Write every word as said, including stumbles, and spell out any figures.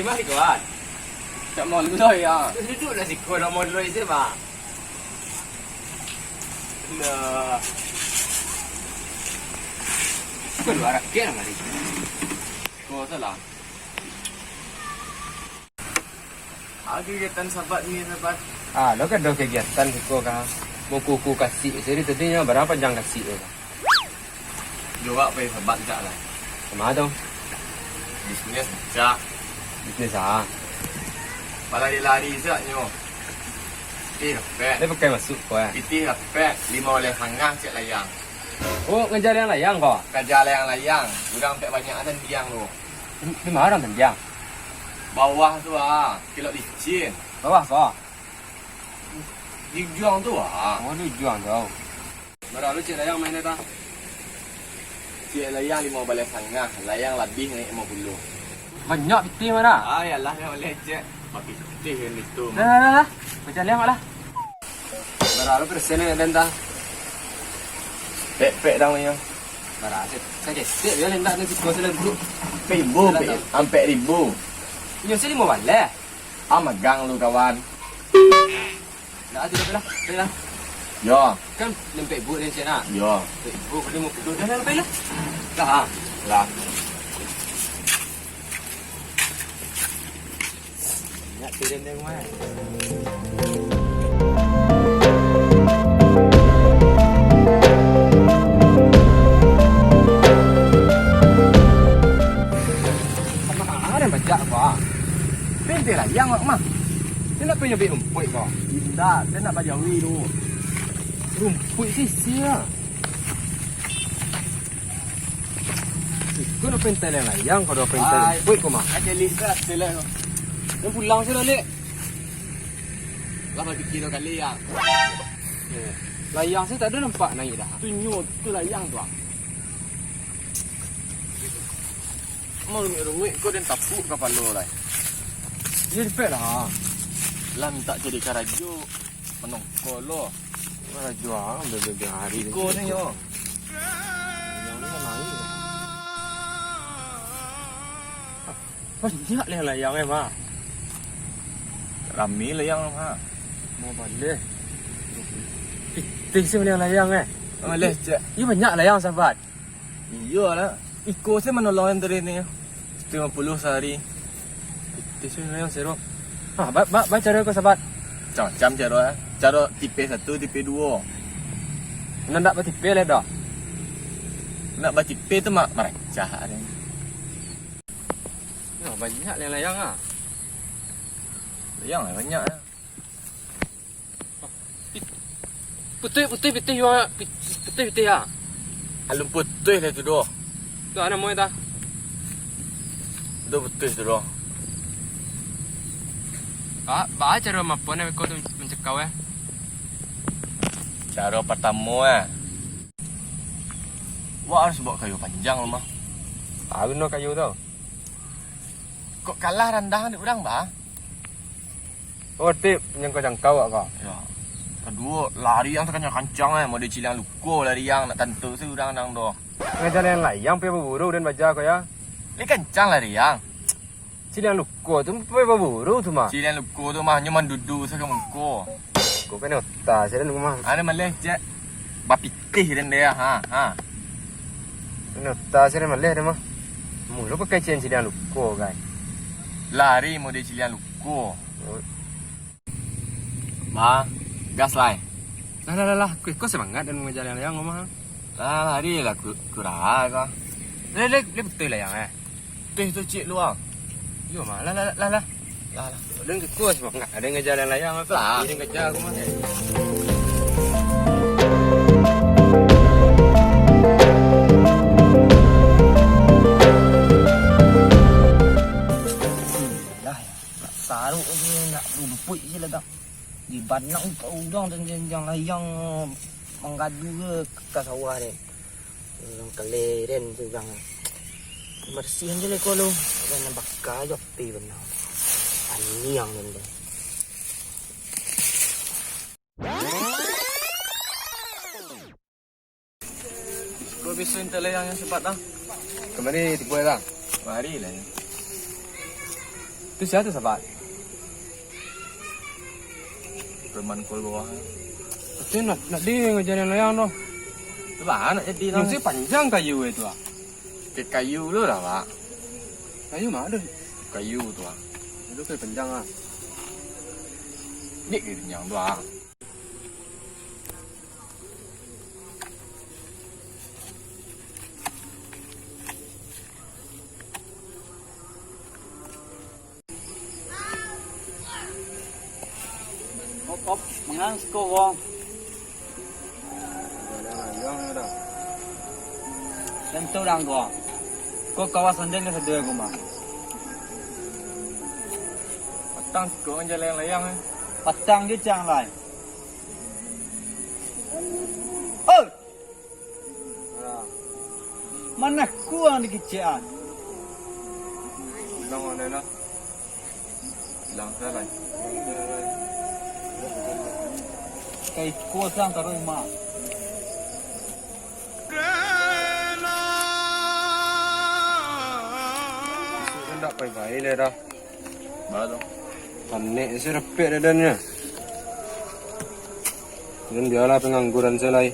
Mari, kawan. Tak mau dulu, ya. Duduklah siko, nak mau dulu isi, Pak. Nah. Keluar rakyat mari. Kau salah. Ado kegiatan Sabat ni, Sabat? Ah, lo kan ado kegiatan siko ka. Mau kuku kasik, jadi tadinyo bara panjang kasik tu ka. Jawab pai Sabat cak lah. Sama tu. Bisnis cak. Bisnis ah. Balari-lari cak nyo. Pitih dapek. Dia pakai masuk ko eh. Pitih dapek, limo baleh sangah cek layang. Oh, ngejar yang layang ko? Ngejar yang layang. Urang pek banyak tandiang tu. Di, di ma urang tandiang? Bawah tu ah, kilok licin. Bawah ko? Di ujuang tu ah. Oh, di ujuang tu. Bara lo cek layang main ta? Cek layang limo baleh sangah, layang labiah naik limo puluah. Banyak pitih ma. Ah, yalah, yang baleh cek. Bapitih kan itu. Dah, dah, dah, dah. Macam liang lah. Bara lo persen ni, den ta? Pek-pek dah punya. Bara, sa-, saketek je, den ta, ni siko sudah duduk. Ribu, Yalah, pek, tak. Ampek ribu. Inyo se limo baleh. Ah, magang lu, kawan. Dah, tidak apalah. Baiklah. Yo. Kan lempek buat ni, Cina. Yo. Lempek buat, lima puluh. Dah, dah, baiklah. Dah, ha. Lah. Nak turun dari rumah. Sama ada bajak, Pak. Pente lah, yang mak mah. Dia nak pergi ambil rumput, Pak. Indak, dia nak bajawi tu. Rumput sisi lah. Iko nak pentai layang-layang, kau dah pentai Ai, rumput kau mah. Ai, calik dah, calik kau. Yang pulang sudah, Lek. Lah bapikir dua kali, ya. Eh, layang saya tak ada nampak naik dah. Tu nyo, tu layang tu, ah. Mau rumik-rumik, kau dan tapuk kapalo lah. Dia dipek lah. Lah minta cari karajo, menongko lo. Karajo ah, bebe hari ni. Iko ni, yo. Yang ni kan naik. Banyak layang-layang eh, Mak. Rami layang, Mak. Mau baleh. Pitih se layang-layang eh. Baleh, cek. Iyo banyak layang, sahabat. Iyo lah. Iko se manolong yang tadi ni. Limo puluah sahari. Pitih se layang sero. Ah, ba, ba, ba caro ko, sahabat. Macam-macam caro eh. Caro tipe satu, tipe duo. Nan ndak batipe lai dah. Nak batipe tu mak maracah ni. Yo, banyak layang-layang ah. Layang lah banyak ah. Pit-, putuih, putuih, pitih yo, pit-, putuih, pitih ah. Alun putuih lah tu doh. Tu anak moe ta? Tu putuih tu doh. Ba, ba caro mapo nak ko tu mancekau eh? Caro partamo eh. Wak harus bawa kayu panjang lo mah. Baru no kayu tu. Kok kalah randah dek urang, bah? Oh, tip, nyangkau-nyangkau awak ko. Yo. Kaduo, lari yang sakancang-kancang eh, model ciliang luko lari yang nak tantu se urang nang doh. Ngaja layang-layang pai baburu den baja ko ya. Lai kancang lari yang. Ciliang luko tu pai baburu tu mah. Ciliang luko tu mah, nyo mandudu se ka muko. Ko kena uta se den mah. Ada maleh cek. Bapitih den dia, ha, ha. Kena uta se den maleh den mah. Mulo pakai ciliang luko kan. Lari model ciliang luko. Oh. Bah, gas lai. Lah, lah, lah, lah. Ko, ko semangat den mangaja layang-layang mah. Lah, lari lah, ku, kurang ko. Leh, leh, leh, betul layang eh. Teh tu cik luang. Yo mah, lah, lah, lah, lah. Lah, lah. Den kekuas mah, den ngaja layang-layang tu. Lah. Den ngaja aku mah. Lah, nak saruk je, nak rumpuik je lah tak. Di banang ka urang dan janjang layang manggadu ke ka sawah deh. Urang kaleren tu urang. Barsiahan je lah ko lu. Urang nan baka je api banang. Aniang nan deh. Kok bisa intai layang yang sepat dah? Kamari tibo lah. Kamari lah ya. Tu sia tu, sahabat? Preman kol bawah. Tapi nak, nak di ngaja layang-layang tu. Tu lah nak jadi lah. Mesti panjang kayu itu ah. Ke kayu lu lah, Pak. Kayu mah ada. Kayu tu ah. Itu kayu panjang ah. Dik kayu panjang tu ah. Op, op, mangan siko, Wong. Tentu dang ko. Ko kawasan den ka sadoi ko mah. Patang siko manjalayang-layang eh. Patang jo cang lai. Oh! Mana kuang dikecekan? Bilang mana lah. Bilang salah. Kaiko sang taruh rumah. Sudah pai-pai lah dah. Baru. Panek si repek dadanya. Dan biarlah pengangguran saya lai.